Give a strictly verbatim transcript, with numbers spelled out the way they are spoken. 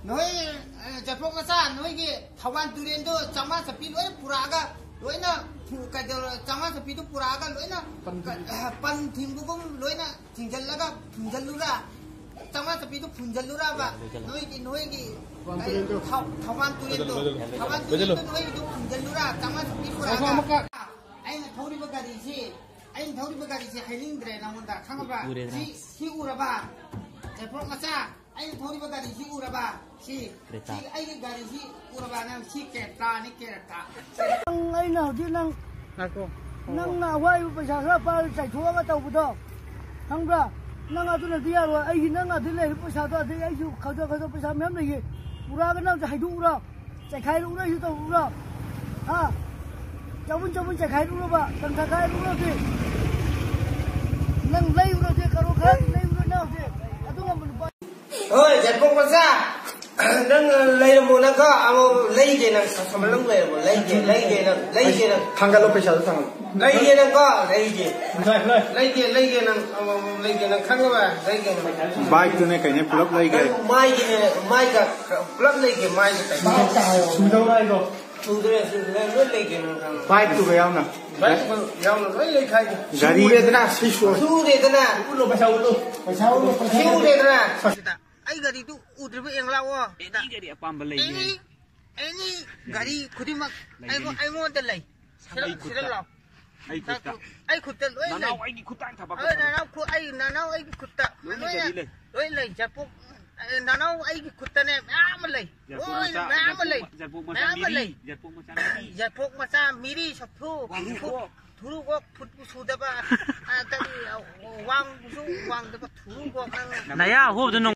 ꯅꯣꯏ, ꯑ, ꯆꯠꯐꯣꯛ ꯃꯆꯥ, ꯅꯣꯏꯒꯤ ꯊꯧꯕꯥꯜ ꯇꯨꯔꯦꯟꯗꯣ ꯆꯥꯝꯃꯉꯥ ꯆꯠꯄꯤ ꯂꯣꯏꯅ ꯄꯨꯔꯛꯑꯒ, ꯂꯣꯏꯅ ꯐꯨ-, ꯀꯩꯗꯧꯔ-, ꯆꯥꯝꯃꯉꯥ ꯆꯠꯄꯤꯗꯣ ꯄꯨꯔꯛꯑꯒ ꯂꯣꯏꯅ ꯄꯟ ꯀ-, ꯊꯤꯡꯕ꯫ ꯑ, ꯄꯟ ꯊꯤꯡꯕꯒꯨꯝ ꯂꯣꯏꯅ ꯊꯤꯡꯖꯜꯂꯒ ꯐꯨꯝꯖꯜꯂꯨꯔꯥ? ꯆꯥꯝꯃꯉꯥ ꯆꯠꯄꯤꯗꯣ ꯐꯨꯝꯖꯜꯂꯨꯔꯕ? ꯂꯣꯏꯁꯜꯂꯣ꯫ ꯅꯣꯏꯒꯤ, ꯅꯣꯏꯒꯤ ꯊꯧꯕꯥꯜ ꯀꯩ, ꯇꯨꯔꯦꯟꯗꯣ꯫ ꯊꯧ-, ꯊꯧꯕꯥꯜ ꯇꯨꯔꯦꯟꯗꯣ, ꯂꯣꯏꯁꯜꯂꯣ, ꯂꯣꯏꯁꯜꯂꯣ꯫ ꯊꯧꯕꯥꯜ ꯂꯣꯏꯁꯜꯂꯣ꯫ ꯇꯨꯔꯦꯟꯗꯣ ꯅꯣꯏꯒꯤꯗꯣ ꯐꯨꯝꯖꯜꯂꯨꯔꯥ? ꯆꯥꯝꯃꯉꯥ ꯆꯠꯄꯤ ꯄꯨꯔꯛꯑꯒ꯫ ꯉꯥꯏꯈꯣ, ꯑꯃꯨꯛꯀ꯫ ꯑꯩꯅ ꯊꯧꯔꯤꯕ ꯒꯥꯔꯤꯁꯤ, ꯑꯩꯅ ꯊꯧꯔꯤꯕ ꯒꯥꯔꯤꯁꯤ ꯍꯥꯏꯅꯤꯡꯗ꯭ꯔꯦ ꯅꯉꯣꯟꯗ, ꯈꯪꯉꯕ꯭ꯔꯥ? ꯎꯔꯦꯗꯅ꯫ ꯁꯤ, ꯁꯤ ꯎꯔꯕ? ꯆꯠꯐꯣꯛ ꯃꯆꯥ꯫ ꯑꯩꯅ ꯊꯧꯔꯤꯕ ꯒꯥꯔꯤꯁꯤ ꯎꯔꯕ? ꯁꯤ, ꯀ꯭ꯔꯦꯇꯥ꯫ ꯁꯤ ꯑꯩꯒꯤ ꯒꯥꯔꯤꯁꯤ ꯎꯔꯕ ꯅꯪ? ꯁꯤ ꯀ꯭ꯔꯦꯇꯥꯅꯤ, ꯀ꯭ꯔꯦꯇꯥ꯫ ꯅꯪ, ꯑꯩꯅ ꯍꯧꯖꯤꯛ ꯅꯪ, ꯉꯥꯏꯈꯣ꯫ ꯅꯪꯅ ꯑꯋꯥꯏꯕ ꯄꯩꯁꯥ ꯈꯔ ꯄꯥꯏꯔ ꯆꯥꯏꯊꯣꯛꯑꯒ ꯇꯧꯕꯗꯣ, ꯈꯪꯕ꯭ꯔꯥ? ꯅꯪ ꯑꯗꯨꯅꯗꯤ ꯌꯥꯔꯣꯏ꯫ ꯑꯩꯒꯤ, ꯅꯪ ꯑꯗꯨ ꯂꯩꯔꯤꯕ ꯄꯩꯁꯥꯗꯣ, ꯑꯗꯩ ꯑꯩꯁꯨ ꯈꯖ ꯈꯖ ꯄꯩꯁꯥ ꯃꯌꯥꯝ ꯂꯩꯌꯦ, ꯄꯨꯔꯛꯑꯒ ꯅꯪꯁꯨ ꯍꯥꯏꯗꯣꯛꯎꯔꯣ꯫ ꯆꯥꯏꯈꯥꯏꯔꯨꯔꯣ, ꯑꯩꯁꯨ ꯇꯧꯔꯨꯔꯣ꯫ ꯍꯥ? ꯆꯕꯨꯟ ꯆꯕꯨꯟ ꯆꯥꯏꯈꯥꯏꯔꯨꯔꯕ, ꯇꯪꯈꯥꯏ ꯈꯥꯏꯔꯨꯔꯗꯤ? ꯅꯪ ꯂꯩꯔꯨꯔꯗꯤ, ꯀꯔꯣ ꯈꯔ ꯂꯩꯔꯨꯔ ꯅꯪ ꯍꯧꯖꯤꯛ꯫ ꯑꯗꯨ ꯉꯝꯕ ꯅꯨꯄꯥ꯫ ꯍꯣꯏ, ꯖꯦꯠꯄꯣꯛ ꯃꯆꯥ꯫ ꯅꯪ ꯂꯩꯔꯝꯃꯣ, ꯅꯪ ꯀꯣ, ꯑꯃꯨꯛ ꯂꯩꯒꯦ, ꯅꯪ ꯀꯁꯇꯃꯔ ꯅꯪ ꯂꯩꯔꯝꯃꯣ, ꯂꯩꯒꯦ, ꯂꯩꯒꯦ, ꯅꯪ, ꯂꯩꯒꯦ, ꯅꯪ꯫ ꯊꯥꯡꯒꯠꯂꯣ, ꯄꯩꯁꯥꯗꯣ ꯊꯥꯡꯒꯠꯂꯣ꯫ ꯂꯩꯒꯦ, ꯅꯪ ꯀꯣ, ꯂꯩꯒꯦ꯫ ꯂꯩ, ꯂꯩ꯫ ꯂꯩꯒꯦ, ꯂꯩꯒꯦ, ꯅꯪ, ꯑꯃꯨꯛ, ꯑꯃꯨꯛ ꯂꯩꯒꯦ, ꯅꯪ ꯈꯪꯉꯕ? ꯂꯩꯒꯦ, ꯅꯪ꯫ ꯕꯥꯏꯛꯇꯨꯅꯦ ꯀꯩꯅꯦ ꯄꯨꯂꯞ ꯂꯩꯒꯦ꯫ ꯅꯪ ꯃꯥꯏꯒꯤꯅꯦ, ꯃꯥꯏꯒ ꯄꯨꯂꯞ ꯂꯩꯒꯦ, ꯃꯥꯏꯒ ꯀꯩꯅꯣ꯫ ꯁꯨꯗꯧꯔꯥ ꯍꯥꯏꯗꯣ? ꯁꯨꯗ꯭ꯔꯦ, ꯁꯨꯗ꯭ꯔꯦ, ꯂꯣꯏ ꯂꯩꯒꯦ, ꯅꯪ ꯈꯪꯉꯕ? ꯕꯥꯏꯛꯇꯨꯒ ꯌꯥꯎꯅ꯫ ꯕꯥꯏꯛ ꯌꯥꯎꯅ ꯂꯣꯏ ꯂꯩꯈꯥꯏꯒꯦ꯫ ꯒꯥꯔꯤ ꯁꯨꯔꯦꯗꯅ, ꯁꯤ ꯁꯨꯔꯦ꯫ ꯁꯨꯔꯦꯗꯅ꯫ ꯎꯠꯂꯣ, ꯄꯩꯁꯥ ꯎꯠꯂꯣ꯫ ꯄꯩꯁꯥ ꯎꯠꯂꯣ, ꯄꯩꯁꯥ ꯎꯠꯂꯣ꯫ ꯁꯨꯔꯦꯗꯅ꯫ ꯑꯩ ꯒꯥꯔꯤꯗꯨ ꯎꯗ꯭ꯔꯤꯕ ꯌꯦꯡ ꯂꯥꯛꯑꯣ꯫ ꯑꯦꯅꯤ ꯒꯥꯔꯤ ꯑꯄꯥꯝꯕ ꯂꯩꯅꯦ꯫ ꯑꯦꯅꯤ, ꯑꯦꯅꯤ ꯒꯥꯔꯤ ꯈꯨꯗꯤꯡꯃꯛ ꯂꯩꯒꯅꯤ꯫ ꯑꯩꯉꯣꯟ-, ꯑꯩꯉꯣꯟꯗ ꯂꯩ꯫ ꯁꯤꯗ, ꯑꯩ ꯈꯨꯠꯇ꯫ ꯁꯤꯗ ꯂꯥꯛꯑꯣ꯫ ꯑꯩ ꯈꯨꯠꯇ꯫ ꯑꯩ ꯈꯨꯠꯇ ꯂꯣꯏ ꯂꯩ꯫ ꯅꯅꯥꯎ ꯑꯩꯒꯤ ꯈꯨꯠꯇ ꯊꯕꯛ ꯍꯣꯏ, ꯇꯧꯕ꯫ ꯅꯅꯥꯎ ꯈꯨ-, ꯑꯩ, ꯅꯅꯥꯎ ꯑꯩꯒꯤ ꯈꯨꯠꯇ ꯂꯣꯏꯅ ꯂꯣꯏꯅ ꯒꯥꯔꯤ ꯂꯩ꯫ ꯂꯣꯏ ꯂꯩ꯫ ꯖꯄꯣꯛ, ꯑꯦ, ꯅꯅꯥꯎ ꯑꯩꯒꯤ ꯈꯨꯠꯇꯅꯦ ꯃꯌꯥꯝ ꯑꯃ ꯂꯩ꯫ ꯖꯄꯣꯛ ꯂꯣꯏꯅ ꯃꯆꯥ, ꯃꯌꯥꯝ ꯑꯃ ꯖꯄꯣꯛ ꯂꯩ꯫ ꯃ-, ꯖꯄꯣꯛ ꯃꯆꯥ ꯃꯌꯥꯝ ꯑꯃ ꯃꯤꯔꯤ, ꯂꯩ꯫ ꯖꯄꯣꯛ ꯃꯆꯥ ꯃꯤꯔꯤ꯫ ꯖꯄꯣꯛ ꯃꯆꯥ ꯃꯤꯔꯤ ꯁꯛꯊꯨ꯫ ꯋꯥꯡꯊ꯭ꯔꯤꯀꯣꯛ꯫ ꯊꯨꯔꯨꯀꯣꯛ ꯐꯨꯠꯄꯨ ꯁꯨꯗꯕ, ꯑ, ꯀꯔꯤ, ꯑ, ꯋꯥꯡꯕꯁꯨ ꯋꯥꯡꯗꯕ ꯊꯨꯔꯨꯀꯣꯛ ꯅꯪ꯫ ꯅꯌꯥ ꯍꯣꯕꯗ ꯅꯣꯡ